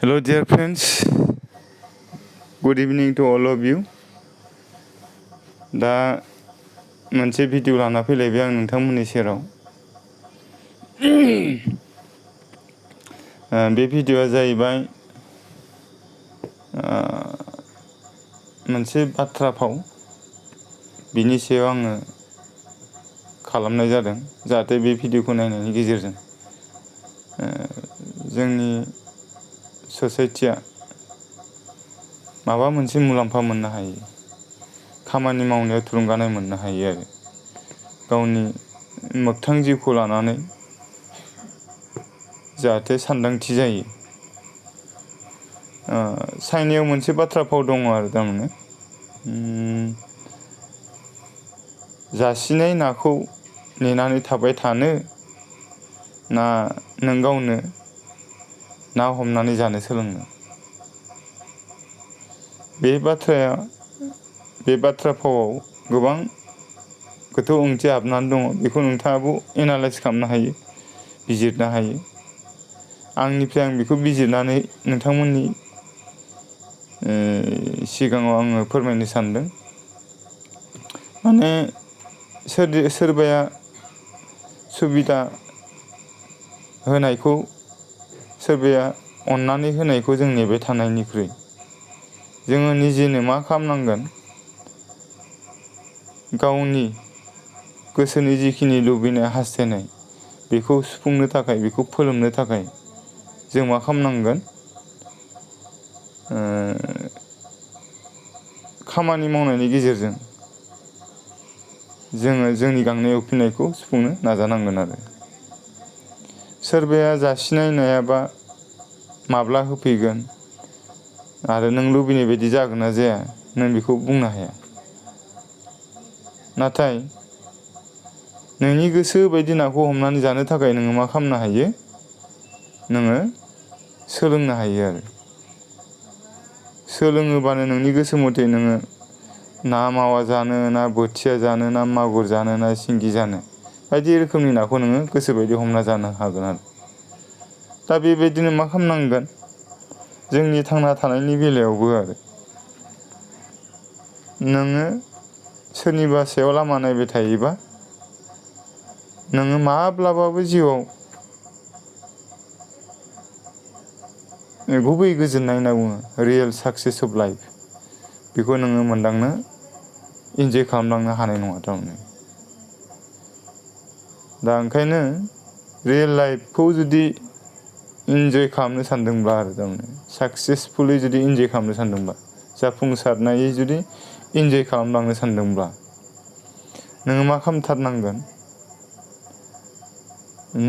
Hello dear friends, good evening to all of you. दा मोनसे video लाना फैलायबाय आं नोंथांमोननि सेराव। बे भिडिअआ जाहैबाय मोनसे बाथ्रा फाव, बिनि सायाव आङो खालामनाय जादों जाहाथे बे भिडिअखौ नायनायनि गेजेरजों जोंनि ससाइटिया माबा मोनसे मुलाम्फा मोननो हायो, खामानि मावनायाव थुलुंगानाय मोननो हायो आरो गावनि मोगथां जिउखौ लानानै जाहाथे सानदांथि जायो। चाइनायाव मोनसे बाथ्रा फाव दङ आरो थारमाने जासिनाय नाखौ नेनानै थाबाय थानो ना नों गावनो ना हमनानै जानो सोलोंनो। बे बाथ्रा फावआव गोबां गोथौ ओंथि हाबनानै दङ। बेखौ नोंथाङाबो एनालाइज खालामनो हायो, बिजिरनो हायो। आंनिफ्राय आं बेखौ बिजिरनानै नोंथांमोननि सिगाङाव आङो फोरमायनो सानदों। माने सोरबाया सुबिदा होनायखौ, सोरबाया अननानै होनायखौ जों नेबाय थानायनिख्रुइ जोङो निजेनो मा खालामनांगोन, गावनि गोसोनि जिखिनि लुबैनाय हास्थायनाय बेखौ सुफुंनो थाखाय, बेखौ फोलोमनो थाखाय जों मा खालामनांगोन, खामानि मावनायनि गेजेरजों जोङो जोंनि गांनाय उखैनायखौ सुफुंनो नाजानांगोन आरो। सोरबाया जासिनाय नायाबा माब्ला होफैगोन आरो नों लुबैनाय बायदि जागोन ना जाया नों बेखौ बुंनो हाया। नाथाय नोंनि गोसो बायदि नाखौ हमनानै जानो थाखाय नोङो मा खालामनो हायो, नोङो सोलोंनो हायो आरो। सोलोङोबानो नोंनि गोसो मथे नोङो ना मावा जानो, ना बोथिया जानो, ना मागुर जानो, ना सिंगि जानो, बायदि रोखोमनि नाखौ नोङो गोसोबायदि हमना जानो हागोन आरो। दा बेबायदिनो मा खालामनांगोन, जोंनि थांना थानायनि बेलायावबो आरो नोङो सोरनिबा सायाव लामा नायबाय थायोबा नोङो माब्लाबाबो जिउआव गुबै गोजोननाय होनना बुङो, रियेल साक्सेस अफ लाइफ, बेखौ नोङो मोनदांनो, इन्जय खालामलांनो हानाय नङा थारमाने। दा ओंखायनो रियेल लाइफखौ जुदि इन्जय खालामनो सानदोंब्ला आरो थारमाने साक्सेसफुलै जुदि इन्जय खालामनो सानदोंबा, जाफुंसारनायै जुदि इन्जय खालामलांनो सानदोंब्ला नोङो मा खालामथारनांगोन,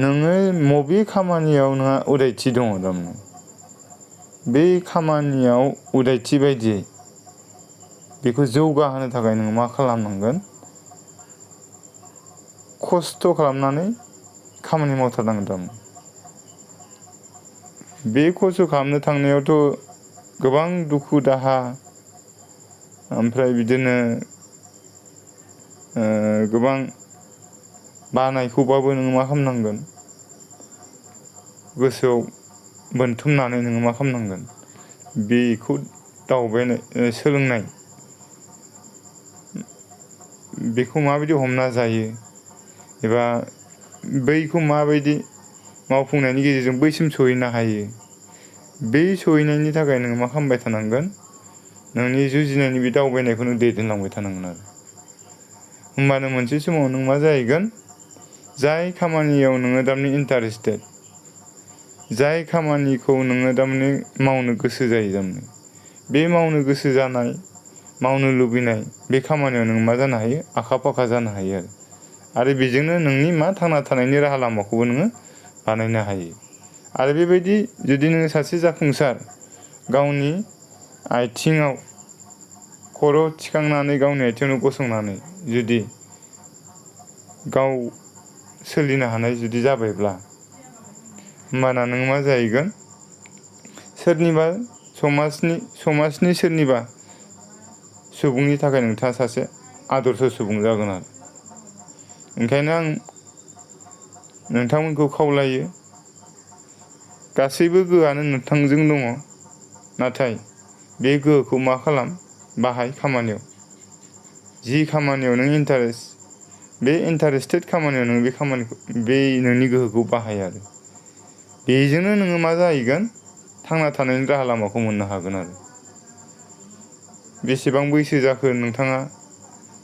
नोङो बबे खामानियाव नोंहा उदायथि दङ थारमाने बे खामानियाव उदायथि बायदियै बेखौ जौगाहोनो थाखाय नोङो मा खालामनांगोन, खस्थ' खालामनानै खामानि मावथारनांगोन थारमाने। बे खस्थ' खालामनो थांनायावथ' गोबां दुखु दाहा, ओमफ्राय बिदिनो गोबां बानायखौबाबो नोङो मा खालामनांगोन, गोसोआव बोनथुमनानै नोङो मा खालामनांगोन, बेखौ दावबायनाय, सोलोंनाय, बेखौ माबायदि हमना जायो एबा बैखौ माबायदि मावफुंनायनि गेजेरजों बैसिम सहैनो हायो, बै सहैनायनि थाखाय नोङो मा खालामबाय थानांगोन, नोंनि जुजिनायनि बे दावबायनायखौ नों दैदेनलांबाय थानांगोन आरो। होमबानो मोनसे समाव नों मा जाहैगोन, जाय खामानियाव नोङो थारमाने इन्टारेस्टेड, जाय खामानिखौ नोङो थारमाने मावनो गोसो जायो थारमाने, बे मावनो गोसो जानाय, मावनो लुबैनाय बे खामानियाव नों मा जानो हायो, आखा फाखा जानो हायो आरो बेजोंनो नोंनि मा थांना थानायनि राहा लामाखौबो नोङो बानायनो हायो। आरो बेबायदि जुदि नोङो सासे जाफुंसार, गावनि आथिङाव खर' थिखांनानै गावनि आथिङावनो गसंनानै जुदि गाव सोलिनो हानाय जुदि जाबायब्ला, होमबाना नों मा जाहैगोन, सोरनिबा समाजनि सोरनिबा सुबुंनि थाखाय नोंथाङा सासे आदर्श सुबुं जागोन आरो। ओंखायनो आं नोंथांमोनखौ खावलायो, गासैबो गोहोआनो नोंथांजों दङ, नाथाय बे गोहोखौ मा खालाम बाहाय खामानियाव। जि खामानियाव नों बे इन्टारेस्टेड खामानियाव नों बे नोंनि गोहोखौ बाहाय आरो बेजोंनो नोङो मा जाहैगोन थांना थानायनि राहा लामाखौ मोननो हागोन आरो। बेसेबां बैसो जाखो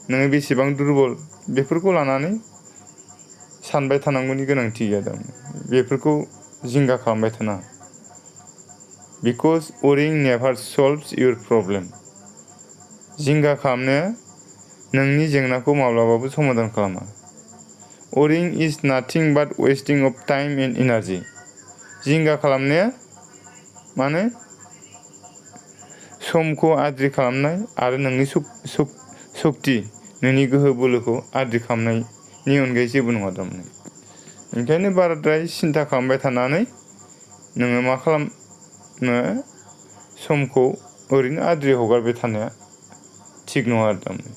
नोङो बेसेबां दुरबल बेफोरखौ लानानै सानबाय थानांगौनि गोनांथि गैया थारमाने। बेफोरखौ जिंगा खालामबाय थानाङा। Because worrying never solves your problem। जिंगा खालामनाया नोंनि जेंनाखौ माब्लाबाबो समाधान खालामा। worrying is nothing but wasting of time and energy। जिंगा खालामनाया माने समखौ आद्रि खालामनाय आरो नोंनि सक्ति नोंनि गोहो बोलोखौ आद्रि खालामनायनि अनगायै जेबो नङा थारमाने। ओंखायनो बाराद्राय सिन्था खालामबाय थानानै नोङो मा खालामनो समखौ ओरैनो आद्रि हगारबाय थानाया थिग नङा आरो थारमाने।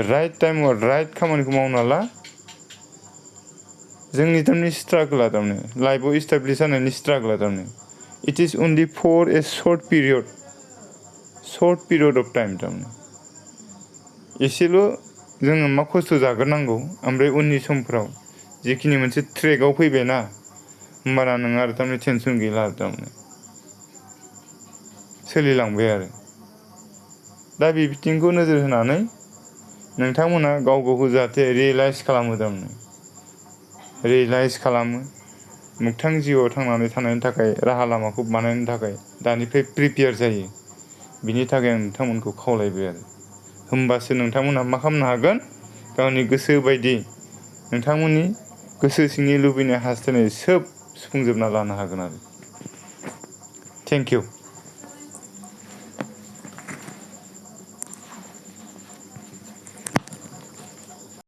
राइट टाइमाव राइट खामानिखौ मावना ला। जोंनि थारमाने स्ट्रागोला थारमाने लाइफआव इस्टाब्लिश जानायनि स्ट्रागोला थारमाने it is only for a short period of time थारमाने। एसेल' जोङो मा खस्थ' जाग्रोनांगौ ओमफ्राय उननि समफ्राव जिखिनि मोनसे ट्रेकआव फैबायना होमबाना नोङो आरो थारमाने टेनसन गैला आरो थारमाने सोलिलांबाय आरो। दा बे बिथिंखौ नोजोर होनानै नोंथांमोना गाव गावखौ जाहाथे रियेलाइज खालामो थारमाने मोगथां जिउआव थांनानै थानायनि थाखाय राहा लामाखौ बानायनो थाखाय दानिफ्राय प्रिपेयार जायो। बिनि थाखाय आं नोंथांमोनखौ खावलायबाय आरो। होमबासो नोंथांमोनहा मा खालामनो हागोन गावनि गोसो बायदि नोंथांमोननि गोसो सिंनि लुबैनाय हास्थायनाय सोब सुफुंजोबना लानो हागोन आरो। Thank you.